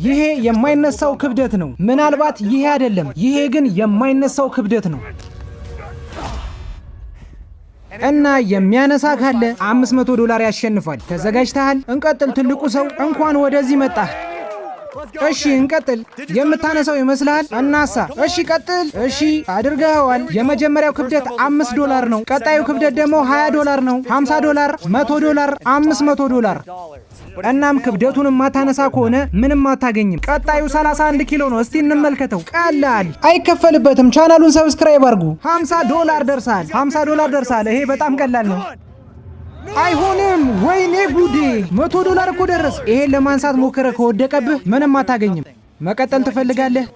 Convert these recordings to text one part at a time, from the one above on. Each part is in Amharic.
ይሄ የማይነሳው ክብደት ነው። ምናልባት ይሄ አይደለም፣ ይሄ ግን የማይነሳው ክብደት ነው። እና የሚያነሳ ካለ 500 ዶላር ያሸንፋል። ተዘጋጅተሃል? እንቀጥል። ትልቁ ሰው፣ እንኳን ወደዚህ መጣህ። እሺ እንቀጥል። የምታነሳው ይመስልሃል? እናሳ። እሺ ቀጥል። እሺ አድርገኸዋል። የመጀመሪያው ክብደት 5 ዶላር ነው። ቀጣዩ ክብደት ደግሞ 20 ዶላር ነው። 50 ዶላር፣ 100 ዶላር፣ 500 ዶላር። እናም ክብደቱን የማታነሳ ከሆነ ምንም አታገኝም። ቀጣዩ 31 ኪሎ ነው። እስቲ እንመልከተው። ቀላል፣ አይከፈልበትም። ቻናሉን subscribe አድርጉ። 50 ዶላር ደርሳል። 50 ዶላር ደርሳል። ይሄ በጣም ቀላል ነው። አይሆንም። ወይኔ ጉዴ! 100 ዶላር እኮ ደረስ። ይሄን ለማንሳት ሞክረህ ከወደቀብህ ምንም አታገኝም። መቀጠል ትፈልጋለህ?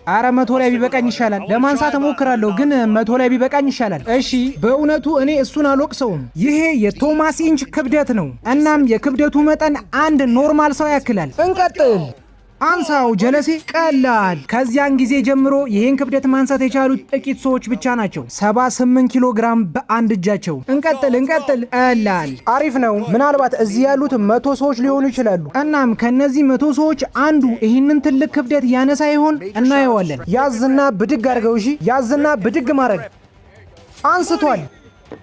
አረ 100 ላይ ቢበቃኝ ይሻላል። ለማንሳት እሞክራለሁ፣ ግን 100 ላይ ቢበቃኝ ይሻላል። እሺ፣ በእውነቱ እኔ እሱን አልወቅሰውም። ይሄ የቶማስ ኢንች ክብደት ነው። እናም የክብደቱ መጠን አንድ normal ሰው ያክላል። እንቀጥል። አንሳው ጀለሴ፣ ቀላል። ከዚያን ጊዜ ጀምሮ ይህን ክብደት ማንሳት የቻሉት ጥቂት ሰዎች ብቻ ናቸው። 78 ኪሎ ግራም በአንድ እጃቸው። እንቀጥል፣ እንቀጥል። ቀላል፣ አሪፍ ነው። ምናልባት እዚህ ያሉት 100 ሰዎች ሊሆኑ ይችላሉ። እናም ከነዚህ 100 ሰዎች አንዱ ይህንን ትልቅ ክብደት ያነሳ ይሆን? እናየዋለን። ያዝና ብድግ አድርገው። እሺ፣ ያዝና ብድግ ማድረግ። አንስቷል።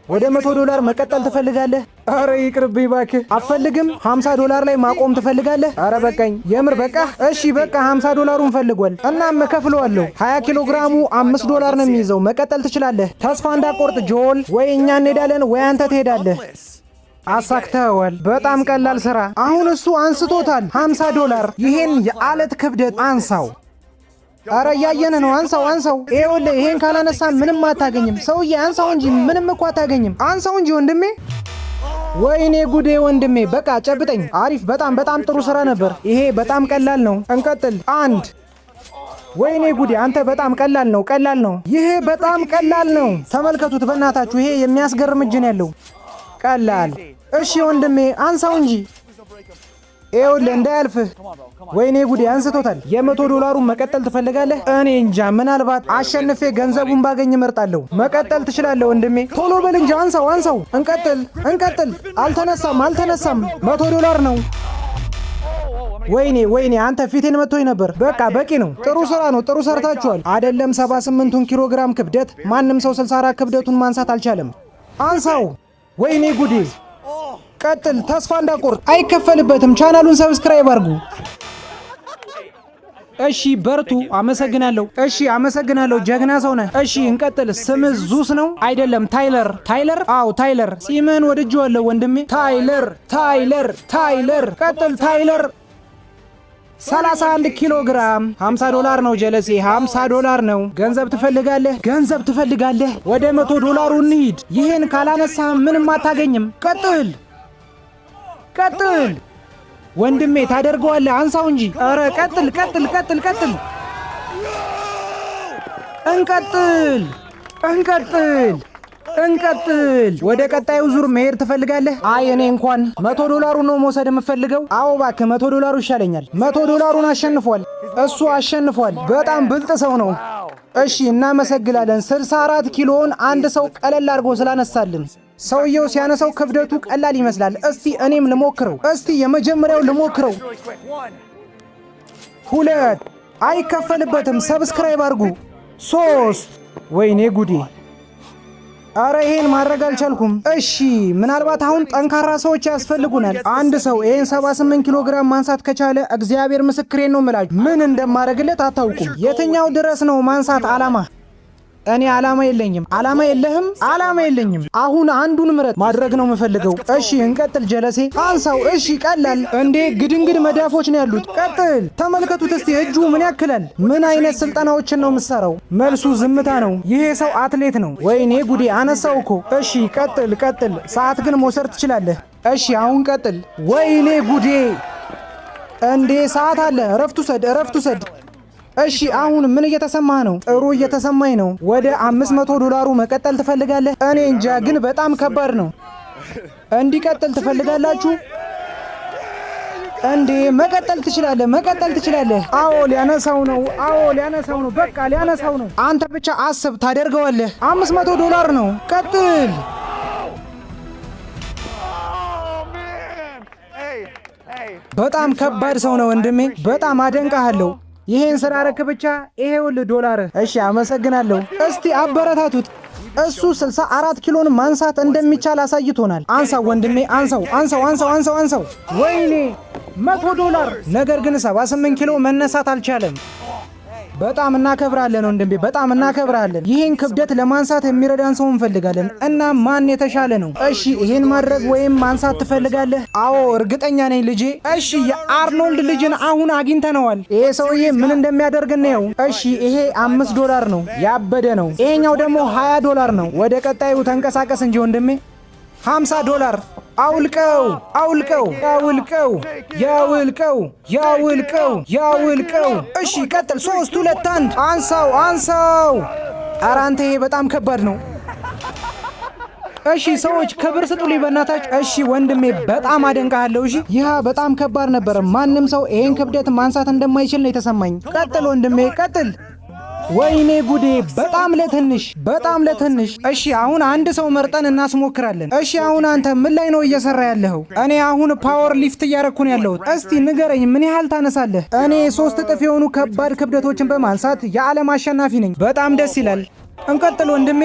ወደ 100 ዶላር መቀጠል ትፈልጋለህ? አረ ይቅርብኝ እባክህ። አትፈልግም? 50 ዶላር ላይ ማቆም ትፈልጋለህ? አረ በቃኝ፣ የምር በቃ። እሺ በቃ፣ 50 ዶላሩን ፈልጓል። እናም እከፍለዋለሁ። 20 ኪሎ ግራሙ 5 ዶላር ነው የሚይዘው። መቀጠል ትችላለህ። ተስፋ እንዳትቆርጥ ጆል። ወይ እኛ እንሄዳለን ወይ አንተ ትሄዳለህ። አሳክተኸዋል። በጣም ቀላል ስራ። አሁን እሱ አንስቶታል። 50 ዶላር። ይሄን የአለት ክብደት አንሳው። አረ እያየን ነው። አንሳው፣ አንሳው። ይኸውልህ፣ ይሄን ካላነሳ ምንም አታገኝም። ሰውዬ፣ አንሳው እንጂ፣ ምንም እኮ አታገኝም። አንሳው እንጂ ወንድሜ። ወይኔ ጉዴ ወንድሜ። በቃ ጨብጠኝ። አሪፍ። በጣም በጣም ጥሩ ስራ ነበር። ይሄ በጣም ቀላል ነው። እንቀጥል። አንድ፣ ወይኔ ጉዴ አንተ፣ በጣም ቀላል ነው፣ ቀላል ነው። ይሄ በጣም ቀላል ነው። ተመልከቱት በእናታችሁ፣ ይሄ የሚያስገርም እጅ ነው ያለው። ቀላል። እሺ ወንድሜ፣ አንሳው እንጂ። ይኸውልህ፣ እንዳያልፍህ። ወይኔ ጉዴ፣ አንስቶታል። የ100 ዶላሩን መቀጠል ትፈልጋለህ? እኔ እንጃ፣ ምናልባት አሸንፌ ገንዘቡን ባገኝ እመርጣለሁ። መቀጠል ትችላለህ ወንድሜ። ቶሎ በል እንጂ፣ አንሳው፣ አንሳው። እንቀጥል፣ እንቀጥል። አልተነሳም፣ አልተነሳም። 100 ዶላር ነው። ወይኔ ወይኔ፣ አንተ፣ ፊቴን መቶኝ ነበር። በቃ በቂ ነው። ጥሩ ስራ ነው። ጥሩ ሰርታችኋል። አይደለም 78ቱን ኪሎ ግራም ክብደት፣ ማንም ሰው 64 ክብደቱን ማንሳት አልቻለም። አንሳው። ወይኔ ጉዴ። ቀጥል፣ ተስፋ እንዳትቆርጥ። አይከፈልበትም። ቻናሉን subscribe አድርጉ። እሺ በርቱ። አመሰግናለሁ። እሺ አመሰግናለሁ። ጀግና ሰው ነህ። እሺ እንቀጥል። ስምህ ዙስ ነው አይደለም? ታይለር፣ ታይለር። አዎ ታይለር። ጺምህን ወድጄዋለሁ ወንድሜ። ታይለር፣ ታይለር፣ ታይለር። ቀጥል ታይለር። 31 ኪሎ ግራም 50 ዶላር ነው ጀለሴ፣ 50 ዶላር ነው። ገንዘብ ትፈልጋለህ? ገንዘብ ትፈልጋለህ? ወደ 100 ዶላሩ እንሂድ። ይህን ካላነሳ ምንም አታገኝም። ቀጥል፣ ቀጥል ወንድሜ፣ ታደርገዋለህ። አንሳው እንጂ። ኧረ ቀጥል፣ ቀጥል፣ ቀጥል፣ ቀጥል። እንቀጥል፣ እንቀጥል፣ እንቀጥል። ወደ ቀጣዩ ዙር መሄድ ትፈልጋለህ? አይ፣ እኔ እንኳን 100 ዶላሩ ነው መውሰድ የምፈልገው። አዎ እባክህ፣ 100 ዶላሩ ይሻለኛል። 100 ዶላሩን አሸንፏል። እሱ አሸንፏል። በጣም ብልጥ ሰው ነው። እሺ እናመሰግናለን። 64 ኪሎውን አንድ ሰው ቀለል አድርጎ ስላነሳልን። ሰውየው ሲያነሳው ክብደቱ ቀላል ይመስላል። እስቲ እኔም ልሞክረው። እስቲ የመጀመሪያው ልሞክረው። ሁለት፣ አይከፈልበትም። Subscribe አድርጉ። ሶስት፣ ወይኔ ጉዴ! አረ ይሄን ማድረግ አልቻልኩም። እሺ ምናልባት አሁን ጠንካራ ሰዎች ያስፈልጉናል። አንድ ሰው ይሄን 78 ኪሎ ግራም ማንሳት ከቻለ እግዚአብሔር ምስክሬን ነው የምላችሁ፣ ምን እንደማደርግለት አታውቁም። የትኛው ድረስ ነው ማንሳት አላማ? እኔ አላማ የለኝም። አላማ የለህም? አላማ የለኝም። አሁን አንዱን ምረጥ፣ ማድረግ ነው የምፈልገው። እሺ እንቀጥል። ጀለሴ፣ አንሳው። እሺ ቀላል እንዴ! ግድንግድ መዳፎች ነው ያሉት። ቀጥል። ተመልከቱት እስቲ እጁ ምን ያክላል። ምን አይነት ስልጠናዎችን ነው የምትሰራው? መልሱ ዝምታ ነው። ይሄ ሰው አትሌት ነው። ወይኔ ጉዴ፣ አነሳው እኮ። እሺ ቀጥል፣ ቀጥል። ሰዓት ግን መውሰድ ትችላለህ። እሺ አሁን ቀጥል። ወይኔ ጉዴ! እንዴ፣ ሰዓት አለ። እረፍት ውሰድ፣ እረፍት ውሰድ። እሺ አሁን ምን እየተሰማህ ነው? ጥሩ እየተሰማኝ ነው። ወደ 500 ዶላሩ መቀጠል ትፈልጋለህ? እኔ እንጃ፣ ግን በጣም ከባድ ነው። እንዲቀጥል ትፈልጋላችሁ? እንዴ፣ መቀጠል ትችላለህ፣ መቀጠል ትችላለህ። አዎ ሊያነሳው ነው። አዎ ሊያነሳው ነው። በቃ ሊያነሳው ነው። አንተ ብቻ አስብ፣ ታደርገዋለህ። 500 ዶላር ነው። ቀጥል። Oh man! Hey, hey. በጣም ከባድ ሰው ነው ወንድሜ። በጣም አደንቃሃለሁ። ይሄን ስላረክ ብቻ ይሄውልህ ዶላርህ። እሺ አመሰግናለሁ። እስቲ አበረታቱት። እሱ 64 ኪሎን ማንሳት እንደሚቻል አሳይቶናል። አንሳው ወንድሜ፣ አንሳው፣ አንሳው፣ አንሳው፣ አንሳው፣ አንሳው። ወይኔ 100 ዶላር። ነገር ግን 78 ኪሎ መነሳት አልቻለም። በጣም እናከብራለን ወንድሜ፣ በጣም እናከብራለን። ይህን ክብደት ለማንሳት የሚረዳን ሰው እንፈልጋለን እና ማን የተሻለ ነው? እሺ ይሄን ማድረግ ወይም ማንሳት ትፈልጋለህ? አዎ እርግጠኛ ነኝ ልጄ። እሺ የአርኖልድ ልጅን አሁን አግኝተነዋል። ይሄ ሰውዬ ምን እንደሚያደርግ እናየው። እሺ ይሄ 5 ዶላር ነው፣ ያበደ ነው። ይሄኛው ደግሞ 20 ዶላር ነው። ወደ ቀጣዩ ተንቀሳቀስ እንጂ ወንድሜ። 50 ዶላር አውልቀው፣ አውልቀው፣ ያውልቀው፣ ያውልቀው፣ ያውልቀው፣ ያውልቀው። እሺ ቀጥል። ሶስት፣ ሁለት፣ አንድ። አንሳው፣ አንሳው። ኧረ አንተ ይሄ በጣም ከባድ ነው። እሺ ሰዎች ክብር ስጡልኝ በእናታችሁ። እሺ ወንድሜ በጣም አደንቃለሁ። እሺ ይህ በጣም ከባድ ነበረ። ማንም ሰው ይሄን ክብደት ማንሳት እንደማይችል ነው የተሰማኝ። ቀጥል ወንድሜ ቀጥል። ወይኔ ጉዴ! በጣም ለትንሽ፣ በጣም ለትንሽ። እሺ አሁን አንድ ሰው መርጠን እናስሞክራለን። እሺ አሁን አንተ ምን ላይ ነው እየሰራህ ያለኸው? እኔ አሁን power lift እያረኩ ነው ያለሁት። እስቲ ንገረኝ ምን ያህል ታነሳለህ? እኔ 3 እጥፍ የሆኑ ከባድ ክብደቶችን በማንሳት የዓለም አሸናፊ ነኝ። በጣም ደስ ይላል። እንቀጥል ወንድሜ፣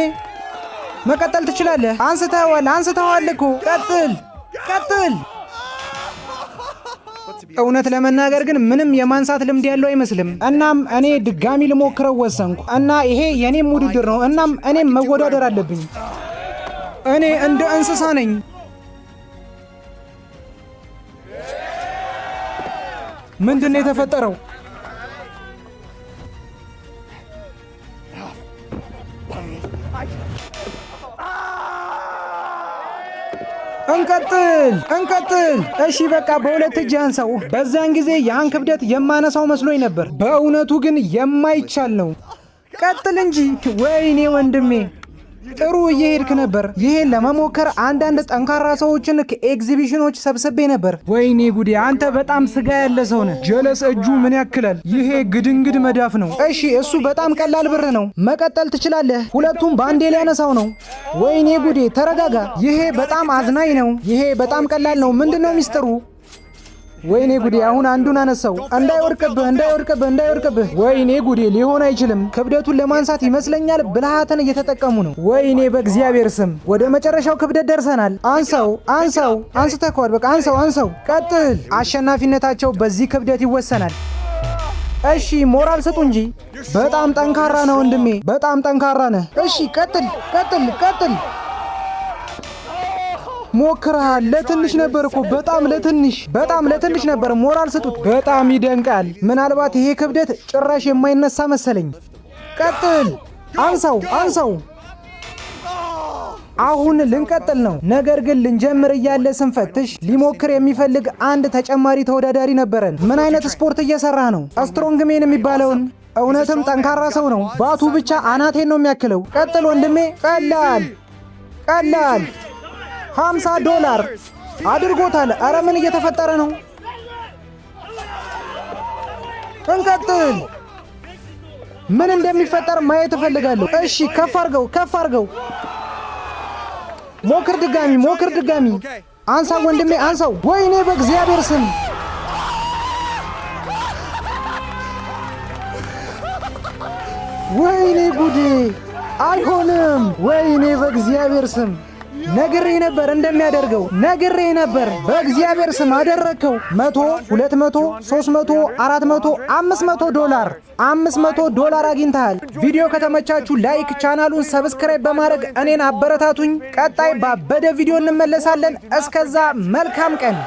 መቀጠል ትችላለህ። አንስተኸዋል፣ አንስተኸዋል እኮ። ቀጥል፣ ቀጥል። እውነት ለመናገር ግን ምንም የማንሳት ልምድ ያለው አይመስልም። እናም እኔ ድጋሚ ልሞክረው ወሰንኩ እና ይሄ የኔም ውድድር ነው። እናም እኔም መወዳደር አለብኝ። እኔ እንደ እንስሳ ነኝ። ምንድን ነው የተፈጠረው? እንቀጥል፣ እንቀጥል። እሺ በቃ በሁለት እጅ አንሳው። በዛን ጊዜ ያን ክብደት የማነሳው መስሎኝ ነበር። በእውነቱ ግን የማይቻል ነው። ቀጥል እንጂ። ወይኔ ወንድሜ ጥሩ እየሄድክ ነበር። ይሄን ለመሞከር አንዳንድ ጠንካራ ሰዎችን ከኤግዚቢሽኖች ሰብስቤ ነበር። ወይኔ ጉዴ! አንተ በጣም ስጋ ያለ ሰው ነህ። ጀለስ እጁ ምን ያክላል? ይሄ ግድንግድ መዳፍ ነው። እሺ እሱ በጣም ቀላል ብር ነው። መቀጠል ትችላለህ። ሁለቱም በአንዴ ሊያነሳው ነው። ወይኔ ጉዴ! ተረጋጋ። ይሄ በጣም አዝናኝ ነው። ይሄ በጣም ቀላል ነው። ምንድን ነው ሚስጥሩ? ወይኔ ጉዴ! አሁን አንዱን አነሳው። እንዳይወድቅብህ፣ እንዳይወድቅብህ፣ እንዳይወድቅብህ። ወይኔ ጉዴ! ሊሆን አይችልም። ክብደቱን ለማንሳት ይመስለኛል ብልሃትን እየተጠቀሙ ነው። ወይኔ በእግዚአብሔር ስም! ወደ መጨረሻው ክብደት ደርሰናል። አንሳው፣ አንሳው፣ አንስተከዋል። በቃ አንሳው፣ አንሳው። ቀጥል። አሸናፊነታቸው በዚህ ክብደት ይወሰናል። እሺ ሞራል ስጡ እንጂ። በጣም ጠንካራ ነህ ወንድሜ፣ በጣም ጠንካራ ነህ። እሺ ቀጥል፣ ቀጥል፣ ቀጥል። ሞክረሃል። ለትንሽ ነበር እኮ፣ በጣም ለትንሽ፣ በጣም ለትንሽ ነበር። ሞራል ስጡት። በጣም ይደንቃል። ምናልባት ይሄ ክብደት ጭራሽ የማይነሳ መሰለኝ። ቀጥል። አንሳው፣ አንሳው። አሁን ልንቀጥል ነው። ነገር ግን ልንጀምር እያለ ስንፈትሽ ሊሞክር የሚፈልግ አንድ ተጨማሪ ተወዳዳሪ ነበረን። ምን አይነት ስፖርት እየሰራህ ነው? Strongman የሚባለውን። እውነትም ጠንካራ ሰው ነው። ባቱ ብቻ አናቴን ነው የሚያክለው። ቀጥል ወንድሜ። ቀላል፣ ቀላል። 50 ዶላር አድርጎታል። አረ ምን እየተፈጠረ ነው? እንቀጥል። ምን እንደሚፈጠር ማየት እፈልጋለሁ። እሺ ከፍ አድርገው፣ ከፍ አድርገው። ሞክር ድጋሚ፣ ሞክር ድጋሚ። አንሳው ወንድሜ፣ አንሳው። ወይኔ በእግዚአብሔር ስም! ወይኔ ጉዴ! አይሆንም። ወይኔ በእግዚአብሔር ስም! ነግሬህ ነበር እንደሚያደርገው፣ ነግሬህ ነበር። በእግዚአብሔር ስም አደረግከው። 100፣ 200፣ 300፣ 400፣ 500 ዶላር፣ 500 ዶላር አግኝተሃል። ቪዲዮ ከተመቻችሁ like፣ ቻናሉን subscribe በማድረግ እኔን አበረታቱኝ። ቀጣይ ባበደ ቪዲዮ እንመለሳለን። እስከዛ መልካም ቀን።